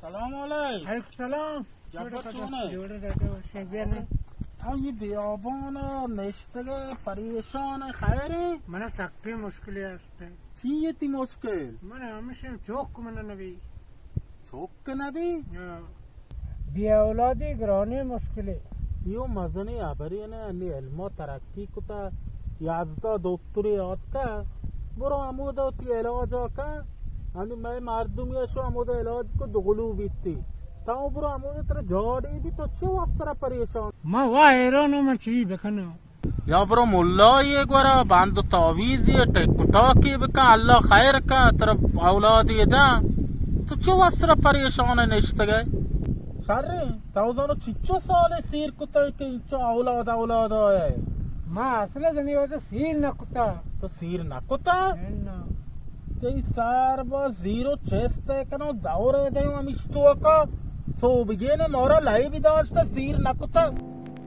سلام علیک۔ علیک سلام۔ جبر چون ئے؟ جوڑ ئے، ڈاکٹر وش ئے، بیا نہ۔ تو اے بیابان ءَ نشتگ ئے، پریشان ئے، خیر ئے؟ من ءَ سکیں مشکلے است۔ چی ئے تئی مشکل؟ من ءَ ہمیش ایں چک من ءَ نبی۔ چک نبی؟ ہاں۔ بے اولادی گرانیں مشکلے۔ اے مزنیں ہبرے نہ، انی علم ءَ ترقی کتا، یازدہ دکترے آتکا، برو ہمودا وتی علاج ءَ کن۔ انی مئے مردمی ءَ شو ہمودا علاج کو، دگلو بیتی۔ تو برو ہمودا، ترا جاڑے بی، تو چے واسطہ را پریشان؟ من وا حیران آں، من چی بکناں؟ یا برو ملایے گورا، بند و تعویذے، ٹک ٹاکے بکن، اللہ خیر کن، ترا اولادے داں۔ تو چے واسطہ را پریشان ئے نشتگ ئے؟ شریں، تو زانو چچو سالے سیر کتگ کہ انچو اولاد اولاد آئے؟ ما اصل زنی واسطہ سیر نہ کتا۔ تو سیر نہ کتا؟ نہ۔ تئی سر با زیرو چست ئے کنو، دور ئے دیو ہمیش توکا۔ سوبگین مارا لئی بداشتہ، سیر نہ کتا۔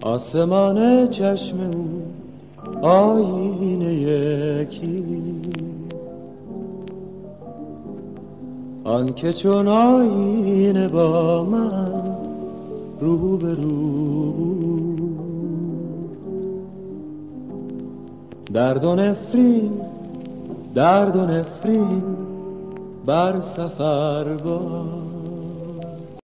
آسمان چشم او آیینهٔ کیست؟ آن که چون آیینه با من روبرو بود. درد و نفرین، درد و نفرین بر سفر با